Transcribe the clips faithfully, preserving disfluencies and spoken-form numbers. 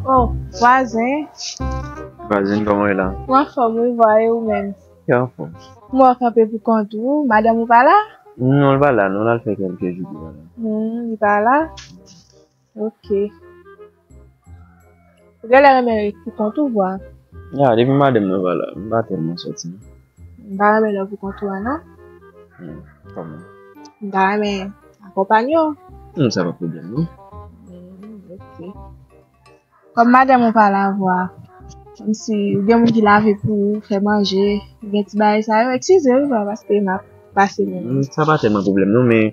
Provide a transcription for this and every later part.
Oh, vwazen. Vwazen, kòman w ye la? Mwen anfòm, wi, vwa, e ou menm? Mwen anfòm. Mwen kanpe pou kont ou, madanm ou pa la? Non, li pa la, non, l al fè kèlke jou li pa la. Hmm, li pa la? Ok. Ou genlè renmen ret pou kont ou, vwa? Ya, depi madanm nan pa la, m pa tèlman sòti, non. M pa renmen lè w pou kont ou a, non. Hmm, kòman? M ta renmen akonpanye w. Hmm, sa pa pwoblèm, non. Hmm, ok. Kòm madanm ou pa la, vwa, kòmsi gen moun ki lave pou ou, fè manje, gen ti bagay sa yo, eskize wi, vwa, paske m ap pase menm. Hmm, sa pa tèlman pwoblèm, non, men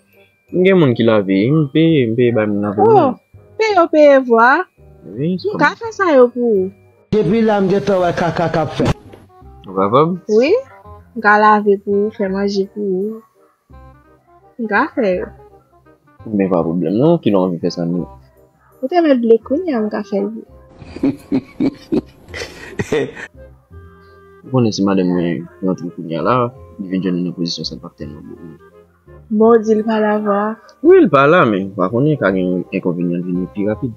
m gen moun ki lave, m peye, m peye bay moun lave. Oh, peye, w peye, vwa. Wi, m ka fè sa yo pou ou. Depi la, m gentan wè kaka k ap fèt. Ou kapab? Wi, m ka lave pou ou, fè manje pou ou. M ka fè yo. Men pa pwoblèm non, kilè w anvi fè sa menm? Ou te mèt vle kounye a, m ka fè l pou ou. Ou konnen si madanm mwen rantre kounye a la, li vin jwenn nou nan pozisyon sa, l p ap tèlman bon. Bon, w di l pa la, vwa? Wi, l pa la, men ou pa konnen, ka gen yon enkonvenyan, l vini pi rapid.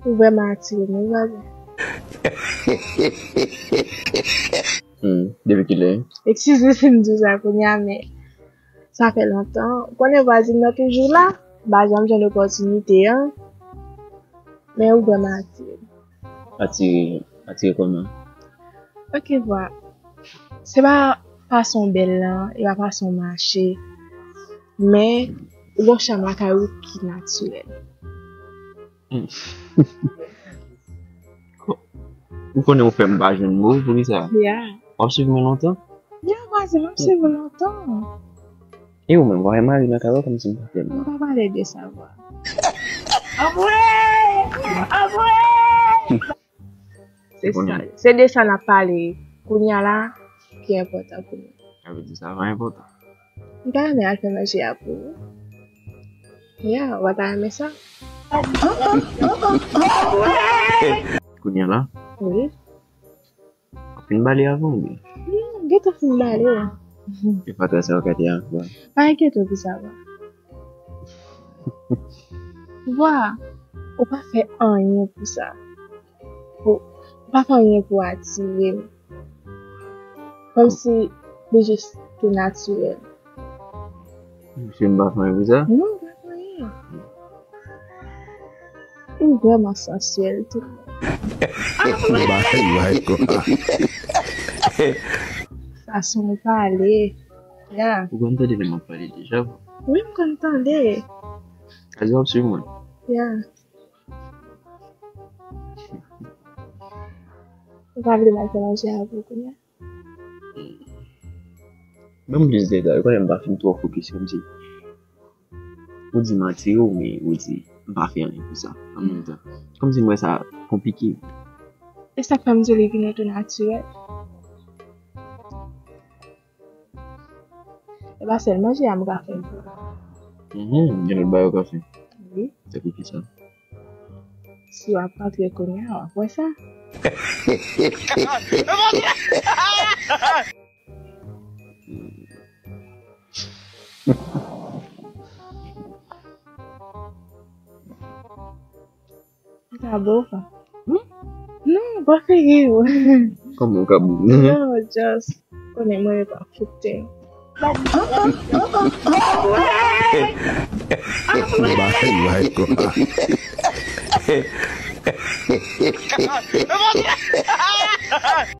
Ou vrèman atire m, wi, vwazen. Hmm, depi kilè? Eskize si m di w sa kounye a, men sa fè lontan. Ou konnen vwazin nan toujou la, m pa janm jwenn opòtinite an, men ou vrèman atire m. Atire, atire kòman? Ok, vwa. Se pa fason w bèl lan, e pa fason w mache, men ou gon cham lakay ou ki natirèl. Hmm. Ou konnen ou fè m pa jwenn mo, poukisa? Ya. W ap swiv mwen lontan? Ya, vwazen, m ap swiv ou lontan. E ou menm, w a remare nan kay ou kòmsi m pa fè l. M pa pale de sa, vwa. Anmwey! Anmwey! Se sa, se de sa n ap pale kounye a la ki enpòtan pou nou. Sa vle di sa pa enpòtan. M ta renmen al fè manje a pou ou. Ya, w pa ta renmen sa? Kounye a la? Wi. W ap fin bale avan oubyen? Non, m gentan fin bale. E pa trase w kate a, vwa. Pa enkyete w pou sa, vwa. Vwa, ou pa fè anyen pou sa. Ou, ou pa fè anyen pou atire m. Kòmsi li jis te natirèl. Mesye, m pa fè anyen pou sa? Non, ou pa fè anyen. Ou vrèman sansyèl tou. Bagay, bagay, kòman? Fason w pale. Ya. Ou konn tande lè m ap pale deja, vwa? Wi, m konn tande. Sa di w ap swiv mwen? Ya. Ou pa vle m al fè manje avè w kounye a? Ban m plis detay, ou konnen m pa fin twò fokis, kòmsi ou di m atire w, men ou di m pa fè anyen pou sa, an menm tan. Kòmsi m wè sa konplike. E sa k fè m di w li vin tou natirèl. E pa sèl manje a m ka fè pou ou. Mhm, gen lòt bagay ou ka fè. Wi. Tankou kisa? Si w ap rantre kounye a, w ap wè sa. Ou ka bo, pa? Hmm? Non, pa figi w. Kòman ou ka bo? Non, just konnen mwen pa foute. Bagay, bagay, kòman?